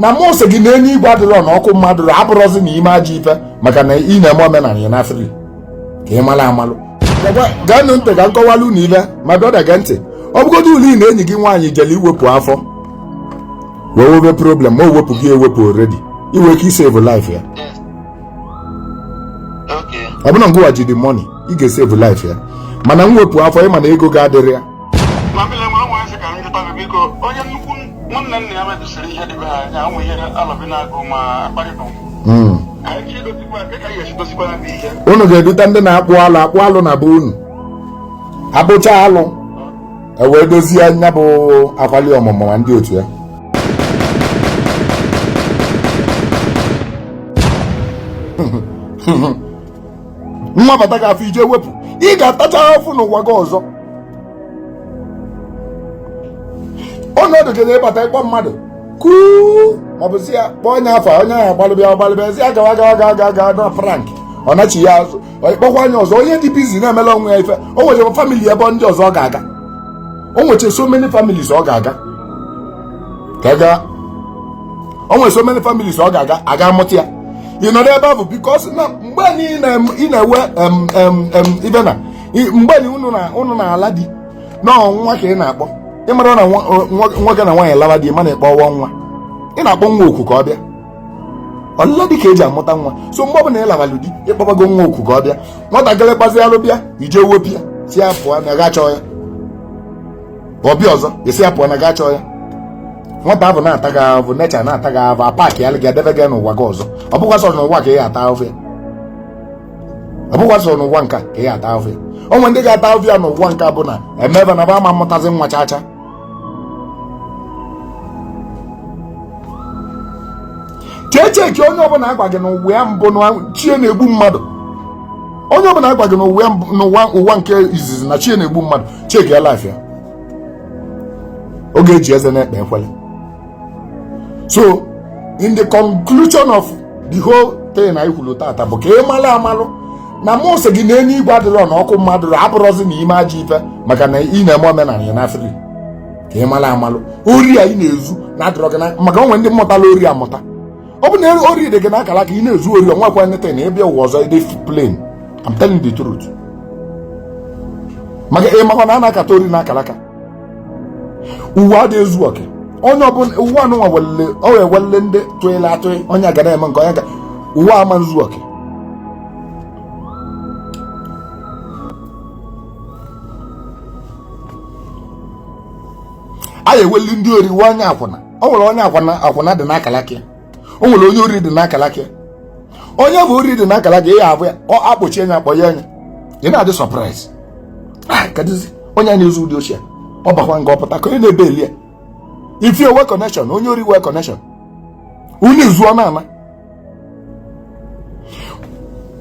Na mụ sị gị na eluigwe adịrọ na ọkụ mmụọ adịrọ abụrọzi na ime ajọ ife maka na ị na-eme omenala ya na free ka ị mara amalụ. Geenụ ntị ka m kọwalụ unu ife. My brother, gee ntị. Ọ bụgodu uli na enyi gị nwaanyị jere iwepụ afọ wee webe problem, ma o wepụ gị ewepụ already, i nwe ike isave life ya. Ọ bụna ngụwa ji the money, ị ga-esave life ya, mana mwepụ afọ ịma na ego ga-adịrị ya. Onye nnukwu nwanne nna ya mebisiri ihe dịbe ha anya ụmụ ihe alọbi na-agụ ma akparịta. Unu ga-edute ndị na-akpụ alụ akpụ alụ na be unu, akpụcha alụ e wee dozie nya bụ akwali ọmụmụ ma ndị otu ya. Nwa bata gị afọ, i je wepụ, ị ga-atacha afụ n'ụwa gị ọzọ. Ọnọdụ gị na-ịbata ịkpọ mmadụ kuu maọbụ si ya kpọọ onye afọ, onye ahụ agbalụbịa ọgbalụbịa, si ya gawa gawa gawa gawa gawa na prank, ọ nachi ya azụ, ịkpọkwa anya ọzọ. Onye dị busy na-emela onwe ya ife, o nwechara family ebe ndị ọzọ ọ ga-aga, o nwecha so many families ọ ga-aga ka ga, o nwere so many families ọ ga-aga aga mụta ya. Ị nọrọ ebe ahụ because na mgbe ị na-ewe ibe na mgbe unu na-ala di na nwa ka ị na-akpọ, ị mara na nwoke na nwaanyị lawa di, mana ịkpọwa nwa, ị na-akpọ nwa oku ka ọ bịa. Ọlụla di ka eji amụta nwa. So mgbe ọbụla ị labalụ di, ịkpọbago nwa oku ka ọ bịa. Nwatakịrị kpazi alụ bịa, ije wepụ ya, si ya pụọ na ga chọọ ya. Ọ bịa ọzọ, ị sị ya pụọ na ga chọọ ya. Nwata ahụ na-ata gị ahụhụ, nature na-ata gị ahụhụ, apaki ya gị edebe gị n'ụwa gị ọzọ. Ọ bụkwa sọ n'ụwa ka ị ata ahụhụ ya, ọ bụkwa sọ n'ụwa nka ka ị ata ahụhụ ya. O nwere ndị ga-ata ahụhụ ya n'ụwa nka bụ na emebe na ba ama mmụtazi nwa chacha. Chee cheki onye ọbụla agwa gị n'ụwa ya mbụ na chie na-egbu mmadụ, onye ọbụla agwa gị n'ụwa n'ụwa ụwa nke izizi na chie na-egbu mmadụ, cheki ya life ya oge eji eze na-ekpe ekwele. So in the conclusion of the whole thing anyị kwuru tata bụ ka ị malụ amalụ na mụ sị gị na eluigwe adịrọ na ọkụ mmụọ adịrọ abụrọzi na ime ajọ ife maka na ị na-eme omenala ya na free ka ị malụ amalụ. Ori a ị na-ezu na adịrọ gị na maka onwe ndị mụtala ori amụta. Ọ bụ na ori dị gị n'akara ka ị na-ezu ori, onwekwa anything na ịbịa ụwa ọzọ ịdị plain. I'm telling the truth. Maka ị makwa na a na-akata ori n'akara aka. Ụwa adị ezu oke. Onye ọbụla ụwa anụnwa welele ọ wee welele ndị tụịla atụị, onye ga na-eme nke onye ga ụwa ama nzu oke. A eweli ndị ori nwe onye akwụna. O nwere onye akwụna, akwụna dị n'akara aka ya. O nwere onye ori dị n'akara aka ya. Onye bụ ori dị n'akara aka ya abụ ya ọ akpọchi anya akpọ ya anya, ị na-adị surprise. Kedụzi onye a na-ezu ụdị ochie ọ bakwa nga ọpụta ka onye na-ebe eli ya ifi owe connection, onye ori wee connection unu ezuo na ama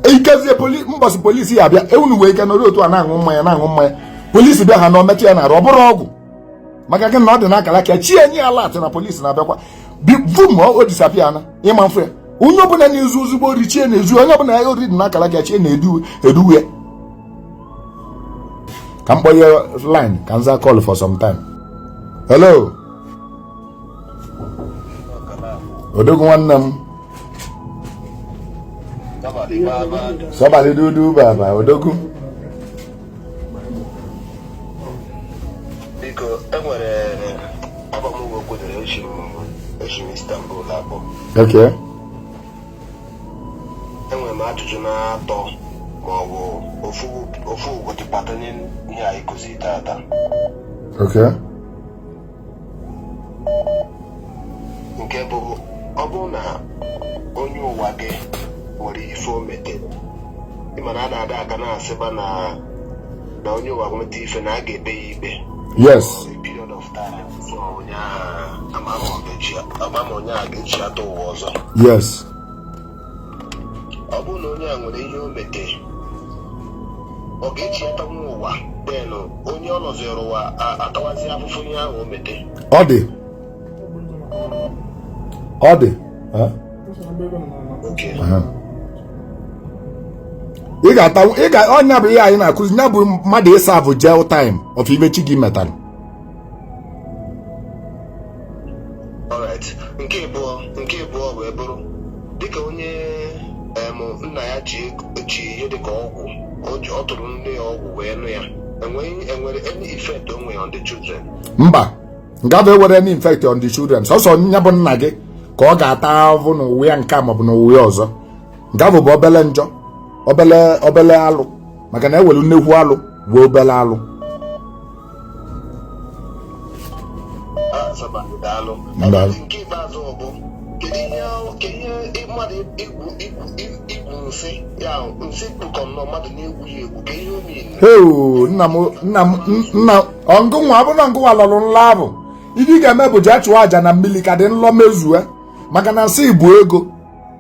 ikezie mbọsị polisi ya abịa, unu wee ike nọrọ otu a na-aṅụ mmanya na-aṅụ mmanya, polisi bịa ha na ometụ ya na-arụ ọ bụrụ ọgwụ maka gị na ọ dị n'akara aka chi enye ya alert na polisi na-abịakwa vum o disappear na ịma mfe ya. Onye ọbụla na-ezu ozugbo ori chie na-ezu, onye ọbụla ya ori dị n'akara aka chie na-edu eduwe ya. Ka m kpọnye line ka m zaa call for some time. Hello, odogwu nwanne m, sọbalị dudu baba odogwu. Biko, enwere agbamụgwọ kwudoro echi m Istanbul akpọ. Okay. Enwere m ajụjụ na-atọ ma ọ bụ ofu ofu ụbọchị pertaining ihe anyị kụzi tata. Okay. Nke bụ, ọ bụrụ na onye ụwa gị nwere ife o metere, ịma na a na-ada aka na-asịba na na onye ụwa nweta ife na a ga-ekpe ya ikpe a period of time before onye ahụ ama ma onye ahụ ga-echi atọ ụwa ọzọ. Ọ bụrụ na onye a nwere ihe o mete, ọ ga-echi atanwu ụwa, then onye ọ nọziri ụwa atawazi afụfụ ihe ahụ o mete? Ọ dị ọ dị. Ị ga-ata, ị ga ọnya bụ ihe anyị na-akụzi ya bụ mmadụ ịserve jail time of ibe chi gị metara. Alright. Nke Nke ịbụọ wee bụrụ dịka onye nna ya ji ihe dịka ọgwụ, ọ tụrụ nne ya ọgwụ wee nụ ya, enwere any effect o nwere on the children? Mba, nke ahụ ewere any effect on the children. Sọsọ nya bụ nna gị ka ọ ga-ata ahụhụ n'ụwa ya nke a maọbụ n'ụwa ya ọzọ. Nke ahụ bụ obele njọ, obele obele alụ, maka na ewelu nnekwu alụ wee obele alụ. Ah, Sabani, daalụ. Daalụ. Nke ikpeazụ bụ kedu ihe mmadụ igwu nsị ya, nsị kpụkọ nnọọ mmadụ na-egwu ya egwu, ka ihe o mean? Heo, nna m, nna m, nna ọngụnwa abụ na ngụnwa lọrụ nlọ ahụ. Ife ị ga-eme bụ jee chụọ àjà na mmiri ka dị nlọ mezue, maka na nsị bụ ego,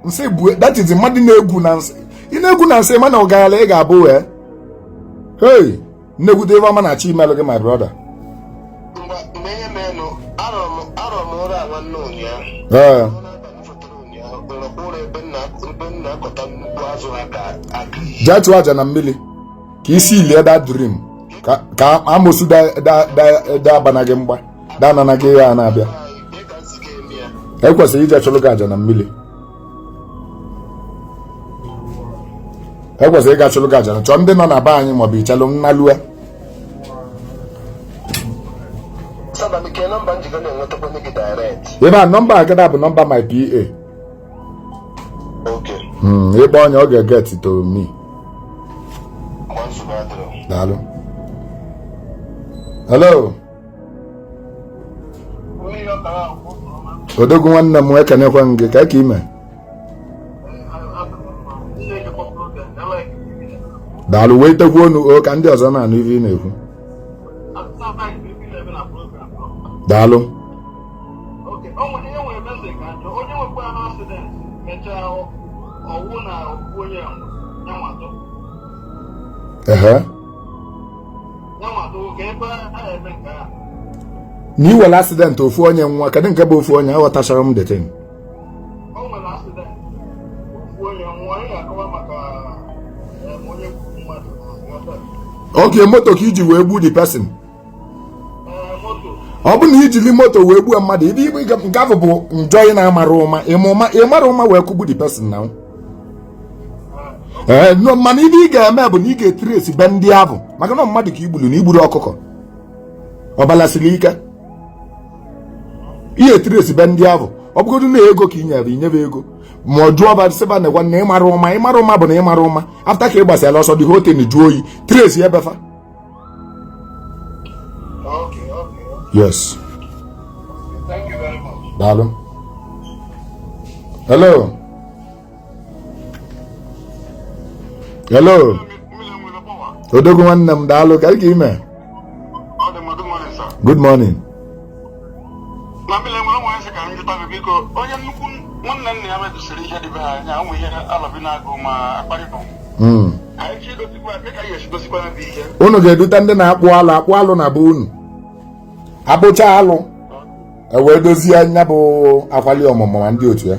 nsị bụ, that is, mmadụ na-egwu na nsị. Ị na-egwu na nsị, mana ọgaranya ị ga-abụ wee. Hey, nnekwute ife ọma na-achọ imelụ gị, my brother. Mgbe ihe menụ, arọ m ụra a nwanne ụnyaahụ. N'abalị fotere ụnyaahụ, nrọkwa ụra ebe m na-akọta nnukwu azụ ha ka agric. Jee chụọ àjà na mmiri ka isi ilie that dream, ka amosu da abana gị mgba da nana gị ya na-abịa. Anyị ka nsi ga-eme ya? Ekwesịrị ije chụrụ gị àjà na mmiri. Ekwesịrị ịga chụrụ gị àjà na chọọ ndị nọ na be anyị maọbụ ichelụ nnalue. Sabani, ke nọmba njikọ na-enwetakwa gị direct? Ebe a, nọmba agada bụ nọmba my PA. Okay. Ịkpọ onye ọ ga-eget to me. Gwa, nsogbu adịrọ. Daalụ. Hello. Odogwu nwanne m, ekenekwa m gị ka ime. Daalụ. Wee tekwu onu o ka ndị ọzọ na-anụ ife ị na-ekwu. Daalụ. O nwere ihe nwere ebe nsị ka njọ, onye nwekwa na accident mechaa ọwụ na okwu onye nyanwado. Nyanwado ka ebe a na-eme nke a. Na iwere accident ofu onye nwa, kedu nke bụ ofu onye? Aghọtachara m the thing. O nwere accident, ofu onye nwụọ, anyị ga-akọwa maka onye gburu mmadụ. Oke moto ka iji wee gbuo the person? Ee, moto. Ọ bụ na ijili moto wee gbuo mmadụ, ibe igbe nke ahụ bụ njọ. Ị na-amara ụma, ịma ụma, ịmara ụma wee kụgbu the person na ee. No, mana ibe ị ga-eme bụ na ị ga-etrace be ndị ahụ, maka na mmadụ ka igburu na igburu ọkụkọ ọbala siri ike. Ihe etrace be ndị ahụ, ọ bụgodu na ego ka ị nyere, inyebe ego, ma ọ jụọ ba sịba nekwa na ịmara ụma. Ịmara ụma bụ na ịmara ụma after ka ị gbasara ọsọ, dị hotel jụọ oyi, trace ebefa. Okay. Yes. Thank you very much. Daalụ. Hello, hello. Odogwu nwanne m, daalụ. Ka ị ga ime? Ọ dị mma, good morning, sir. Good morning. Na mmiri enwere nwa nsị ka m jụta gị, biko. Onye nnukwu nwanne nna ya mebisiri ihe dịbe ha anya, ụmụ ihe alọbi na-agụ ma akparịkọ. Anyị chi dosikwa ka anyị esi dosikwa ya bụ ihe. Unu ga-edute ndị na-akpụ alụ, akpụ alụ na be unu, akpụcha alụ, e wee dozie anya bụ akwali ọmụmụ ma ndị otu ya.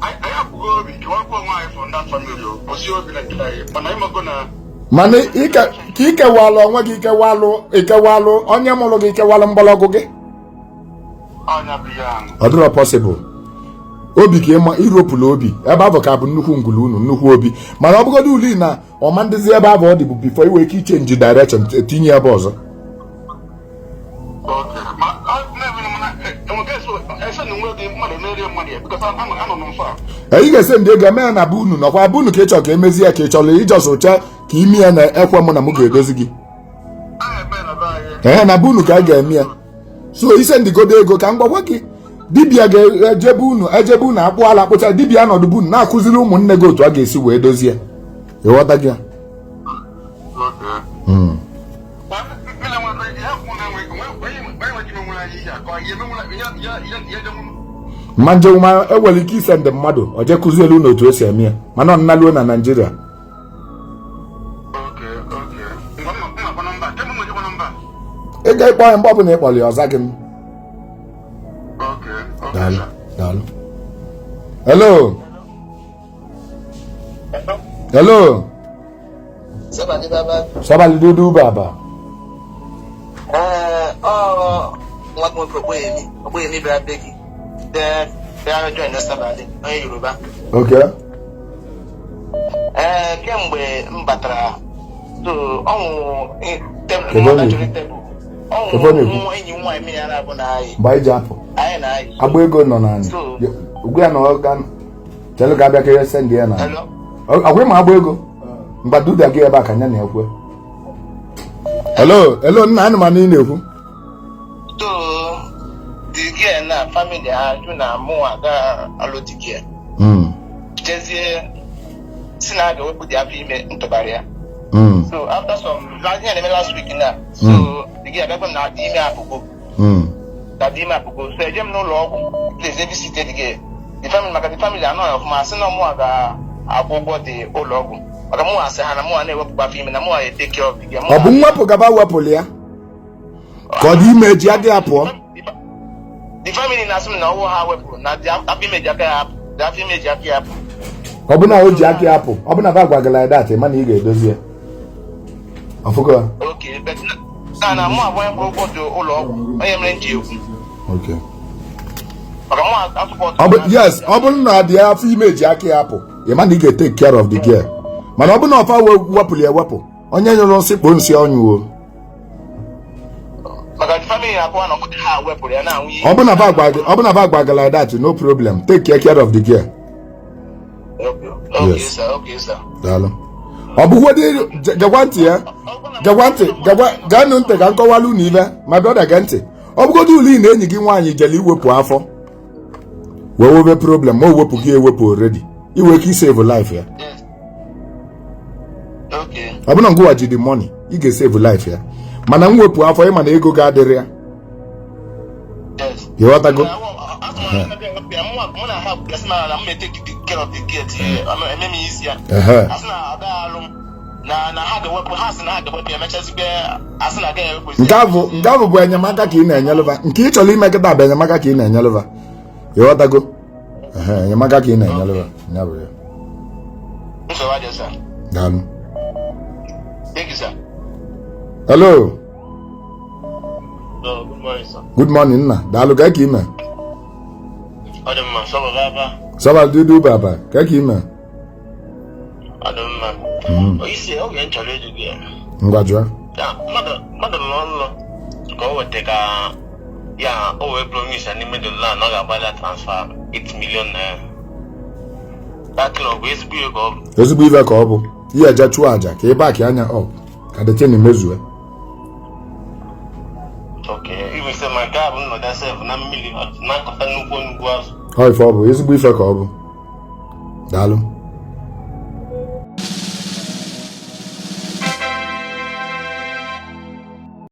Anyị apụghị obi kewakwa onwe anyị from that family, o osi obi na nke anyị, mana ịmago na Mana ka ikewalụ onwe gị, ikewalụ, ikewalụ onye mụrụ gị, ikewalụ mgbọrọgwụ gị. Ọnya bụ ihe ahụ. Ọ dịrọ possible. Obi ka ịma iropụla obi ebe ahụ ka bụ nnukwu ngwulu unu, nnukwu obi, mana ọ bụgodo uli na ọma ndịzi ebe ahụ ọ dị bụ before iwe ike ichange direction, tinye ebe ọzọ. Okay, ma na-enwere mana enwega ese na nwe gị mmadụ emerie mmadụ ya, because anọ m mfa. Anyị ga-ese ndị ego eme ya na be unu, nọkwa be unu ka ị chọrọ ka emezie ya, ka ị chọrọ ijọsọ ụcha ka imi ya na ekwe mụ na mụ ga-edozi gị. A eme na be anyị. Ee, na be unu ka a ga-eme ya. So ise ndịgodo ego ka m gwakwa gị, dibịa ga-ejebe unu, ejebe unu, akpụ ala, akpụcha, dibịa anọdụ be unu na-akụziri ụmụnne gị otu a ga-esi wee dozie. Ịghọta gị ya? Okay. Mmiri enwere ihe akwụ na enwe onye nwere ike imenwere anyị ihe akọ ihe emenwere ihe ihe ihe ihe jenwuru. Mma njem ma enwere ike ise ndị mmadụ oje kụzielu unu otu esi eme ya, mana ọ nnaluo na Naịjirịa. Okay. Ngwa, mma akpọ nọmba kemgbe m ejekwa nọmba. Ị ga-ịkpọ ya mgbe ọbụla ị kpọrọ ya, ọza gị m. Okay. Daalụ. Sir. Daalụ. Hello, hello. Sabani baba. Sabali dudu baba. Ee, ọ nwa gị nwoke Ogboyemi, Ogboyemi bịara be gị. Bịa join Sabali, onye Yoruba. Okay. Ee, kemgbe m batara, so ọnwụ Kedu onye tebụl ekwu? tebụl Kedu onye ekwu? ọnwụ enyi m nwaanyị mmiri ara bụ na anyị Mgbe anyị ji apụ, anyị na anyị agba ego nọ n'anị. Ugbu ya na ọ ga chelụ ka abịa ka ihe send ya na. Hello? Agwa ịma agba ego. Mgbaduda gị ebe a ka nya na-ekwe. Hello, hello, nna, anụ m anụ ị na-ekwu. So the girl na family ha jụ na mụ aga alụ the girl. Jezie si na a ga-ewepụ dị afọ ime ntụgharị ya. So after some last year, na-eme last week na, so the girl abịakwa m na dị ime apụgo. Na dị ime apụgo, so eje m n'ụlọ ọgwụ place ebe site the girl, the family, maka the family anọghị ọfụma, sị na mụnwa ga-akwụ ụgwọ dị ụlọ ọgwụ, maka mụnwa asị ha na mụnwa na-ewepụkwa afọ ime, na mụnwa take care of the girl. Ọ bụ mwepụ gaba wepụrụ ya ka ọ dị ime ji adị ya pụọ? The family na-asị m na ọwụ ha wepụrụ, na dị afọ ime ji aka ya apụ, dị afọ ime ji aka ya apụ. Ọ bụ na o ji aka ya apụ, ọ bụ na ba gwa gị like that, mana ị ga-edozi ya ọfụgo. Okay, but na mụ abụọ kwụrụ ụgwọ dị ụlọ ọgwụ, onye mere m ji ekwu. Maka mụ asụpọtụ. Ọ bụ yes, ọ bụrụ na dị afọ ime ji aka ya apụ, ị ma na ị ga-etake care of the girl, mana ọ bụ na ọfa wepụrụ ya ewepụ, onye nyụrụ nsị kpoo nsị ọnyụwo. Maka the family na-akọwa na ọkụ ha wepụrụ ya na-anwụ ihe. Ọ bụ na ba gwa gị like that, no problem, take care of the girl. Okay. Yes. Sir, okay, sir. Daalụ. Ọ bụgodị, gekwa ntị ya, gekwa ntị, gekwa, geenụ ntị ka nkọwalụ unu ibe. My brother, gee ntị. Ọ bụgodị uli na enyi gị nwaanyị jere iwepụ afọ wee webe problem, ma o wepụ gị ewepụ already, iwe ike isave life ya. Yes, okay. Ọ bụna ngụwa ji the money, ị ga-esave life ya, mana mwepụ afọ, ịma na ego ga-adịrị ya. Yes. Ịghọtago? Mụ na ha asị na m take care of the gate, eme m isi ya. Asị na agaghị alụ m na ha ga-ewepụ, ha sị na ha ga-ewepụ ya, emechazikwe asị na agaghị ewepụ. Nke ahụ bụ enyemaka ka ị na-enyelụva. Nke ị chọrọ ime kịta bụ enyemaka ka ị na-enyelụva, ịghọtago? Ehe, enyemaka ka ị na-enyelụva ya bụ ya. Nsogbu adịghị, sir. Daalụ. Thank you, sir. Hello. No, good morning, sir. Good morning, nna, daalụ. Ka ime? Ọ dị mma, sọ baba. Sọba dudu baba, ka ime? Ọ dị mma. Isi oge m chọrọ ịjụ gị. Ngwa, jụọ. Ya, mmadụ nọ nlọ ka o weta ka ya o wee promise ya n'ime the land na ọ ga-agbalị transfer 8 million naira. That thing, ọ bụ ezigbo ihe ka ọ bụ? Ezigbo ife ka ọ bụ. Ihe eje chụọ aja ka ị back anya up ka the thing mezue. Okay, even sị ma nke a bụ nnọdụ sef na mmiri na nkọta nnukwu nnukwu azụ. Ọ ife ọ bụ, ezigbo ife ka ọ bụ. Daalụ.